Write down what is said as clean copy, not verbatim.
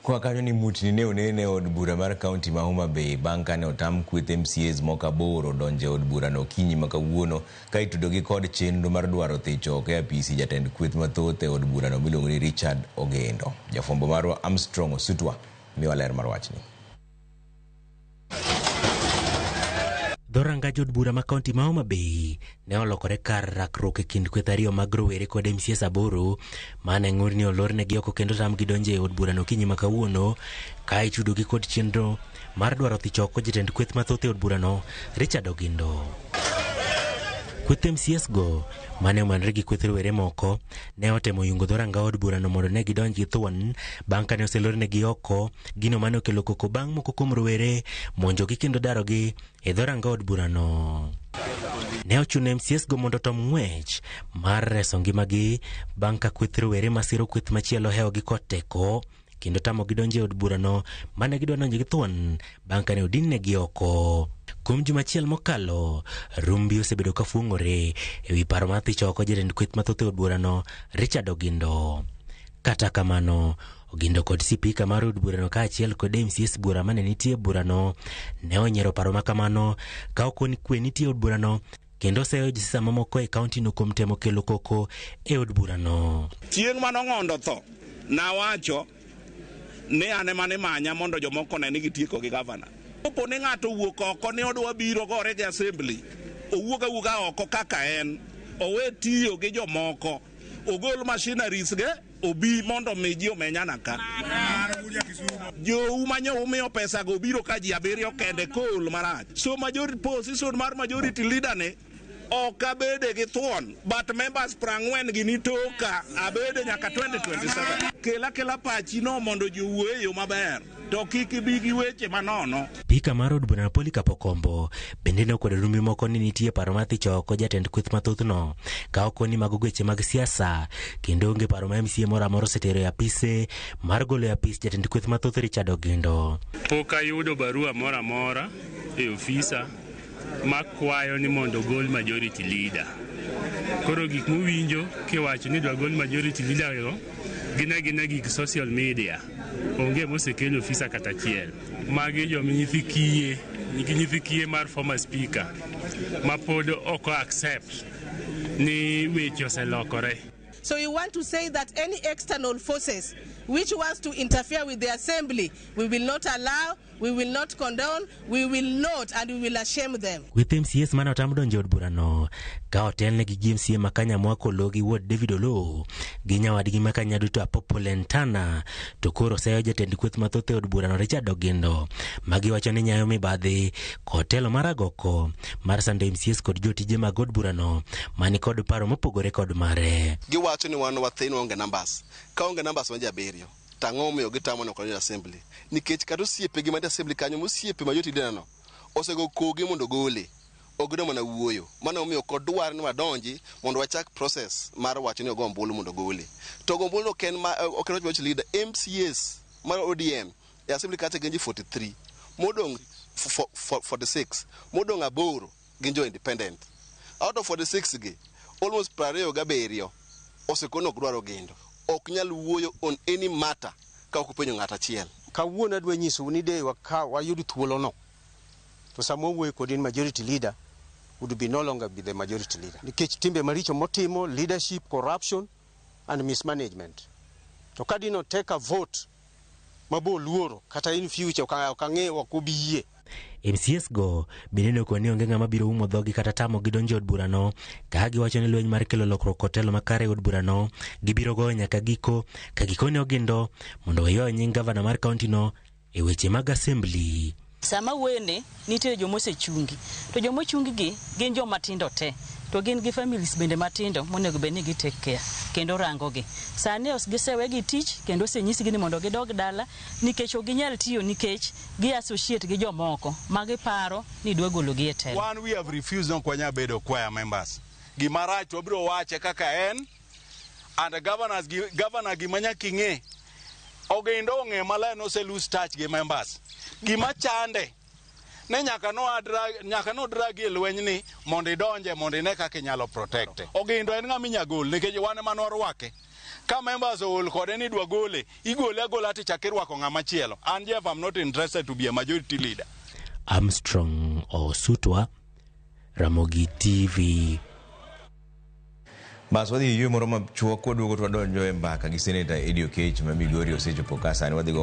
Koa kanyo ni mutni ne onen e od bura mar kaunti ma Homa Bay bang' kane otam kweth MCAs moko aboro donjo e od burano okinyi ma kawuono ka itudogi kod chenro mar dwaro thicho oko e apisi jatend kweth mathoth e od burano miluongo ni Richard Ogendo. Jafwambo marwa Armstrong Osutwa miwa ler mar wachni. Dhorangaj od bura ma kaunti ma Homa Bay ne olokore kar rakruok e kind kweth ariyo mag rowere kod MCAs aboro mane ng'ur ni olornegi oko kendo tamgi donjo e od burano okinyi ma kawuono ka itudogi kod chenro mar dwaro thicho oko jatend kweth mathoth e od burano Richard Ogindo. Kweth MCAs go mane omanore gi kweth rowere moko ne otemo yungo dhoranga od burano mondo ne gidonj gi thuon bang' kane oselornegi oko, gino mane okelo koko bang' moko kuom rowere monjogi kendo darogi e dhoranga od burano. Ne ochuno MCAs go mondo otom ng'wech mar reso ngimagi bang' ka kweth rowere masiro kweth machielo hewogi kod teko kendo tamogi donjo e od burano mane gidwa donjo gi thuon bang' kane odinnegi oko. Kuom juma achiel mokalo, rumbi osebedo ka fuong'ore e wi paro mar thicho oko jatend kweth mathoth e od burano Richard Ogindo. Kata kamano, Ogindo kod sipika mar od burano kaachiel kod MCAs bura mane nitie e burano ne onyiero paro ma kamano ka okoni kwe nitie e od burano kendo oseyo josiasa mamoko e kauntino kuom temo kelo koko e od burano. Chieng' mane Ong'ondo tho, nawacho ni an ema nimanya mondo jomoko one ni gitieko gi gavana. Kopo ni ng'ato owuok oko ni odwa biro gore gi assembly, owuog awuoga oko kaka en, owe tiyo gi jomoko, ogol machineries ge, obi mondo mi ji omenyana ka. Jou manyo umiyo pesa go biro ka ji abiriyo kende kool marach. So majority position mar majority leader ni ok abede gi thuon, but members 40 gi nitoka abede nyaka 2027. Kela kela pachi no mondo ji owuo e yo maber, to kik ibi gi weche manono. Spika mar od burano Polycarp Okombo bende ne okwedo rumbi moko ni nitie paro mar thicho oko jatend kweth mathothno ka okoni mago weche mag siasa kendo onge paro ma MCA moro amora osetero e apise mar golo e apis jatend kweth mathoth Richard Ogindo. Pok ayudo barua moro amora e ofisa makwayo ni mondo ogol majority leader. Koro gik muwinjo kiwacho ni idwa gol majority leader go gin agina gik social media. Onge mosekel e ofisa kata achiel. Magi joma nyithi kiye, nyithi kiye mar former speaker ma pod ok accept ni weche oselokore. So we want to say that any external forces which wants to interfere with the assembly, we will not allow, we will not condone, we will not, and we will ashame them. Kweth MCAs mane otam donjo e od burano ka otelnegi gi MCA ma Kanyamwa Oloo gi wuod David Oloo gi nyawadgi ma Kanyaduto Apopo Lentana to koro oseyo jatend kweth mathoth e od burano Richard Ogindo magiwacho ni nyayo mibadhi kod telo mar agoko mar sando MCAs kod jotije mag od burano mani kod paro mopogore kod mare. Giwacho ni wan wathin waonge numbers. Ka onge numbers wan ji abiriyo. To ang'o momiyo gitamo ni ok wadonj e assembly? Nikech kata osiepegi mantie assembly kanyo mosiepe ma jotij no osego kogi mondo ogole. Ok gidwa mana wuoyo. Mano emomiyo ok odwar ni wadonji mondo wachak process mar wacho ni ogo ombulu mondo ogole. To go ombulu ok en ma ok en wach wach leader. MCAs mar ODM e assembly kacha gin ji 43. Modong' 46. Modong' aboro gin jo independent. Out of 46 gi, almost 27 osekoni ok dwar Ogindo. Ok nyal wuoyo on any matter ka ok openjo ng'ato achiel. Kawuono adwa nyisou ni de wayud thuolono to sama wawuoyo kodi ni majority leader would be no longer be the majority leader nikech timbe maricho motimo, leadership, corruption and mismanagement. To ka dino take a vote mabo luoro kata in future ok ang'eyo ok obi yie. MCAs go bende ne okoni ni onge ng'ama biro umo dhogi kata tamogi donjo e od burano ka giwacho ni lweny mar kelo lokruok kod telo makare e od burano gibiro goyo nyaka giko ka gikone Ogindo mondo oywayo nying gavana mar kauntino e weche mag assembly. Sama awuoyoni, nitie joma osechungi. To joma ochungi gi gin joma tindo te. To gin gi families bende matindo monego bed ni gi take care kendo rango gi. Sani gisewegi tich kendo osenyisgi ni mondo gidog dala nikech ok ginyal tiyo nikech gi associate gi jomoko ma giparo ni dwa golo gi e telo. Wan we have refused ok wanyal bedo choir members. Gima rach to wabiro wache kaka en and governors gi, governor gima nyaka ing'e Ogindo ong'e maler ni ose lose touch gi members. Gima chande ne nyaka no drag, nyaka no drag e lweny ni mondo idonje mondo ine kaka inyalo protect. Ogindo en ng'ama inya gol nikech wan ema nwarwake. Ka members ool kode ni dwa gole, igole agola tichak irwako ng'ama chielo. An Jeff, I'm not interested to be a majority leader. Armstrong Osutwa, Ramogi TV. Bas wadhi e yueyo moro machuok kwaduogo to wadonjo e mbaka gi Seneta Eddie Oketch ma Migori osechopo ka sani wadhi go.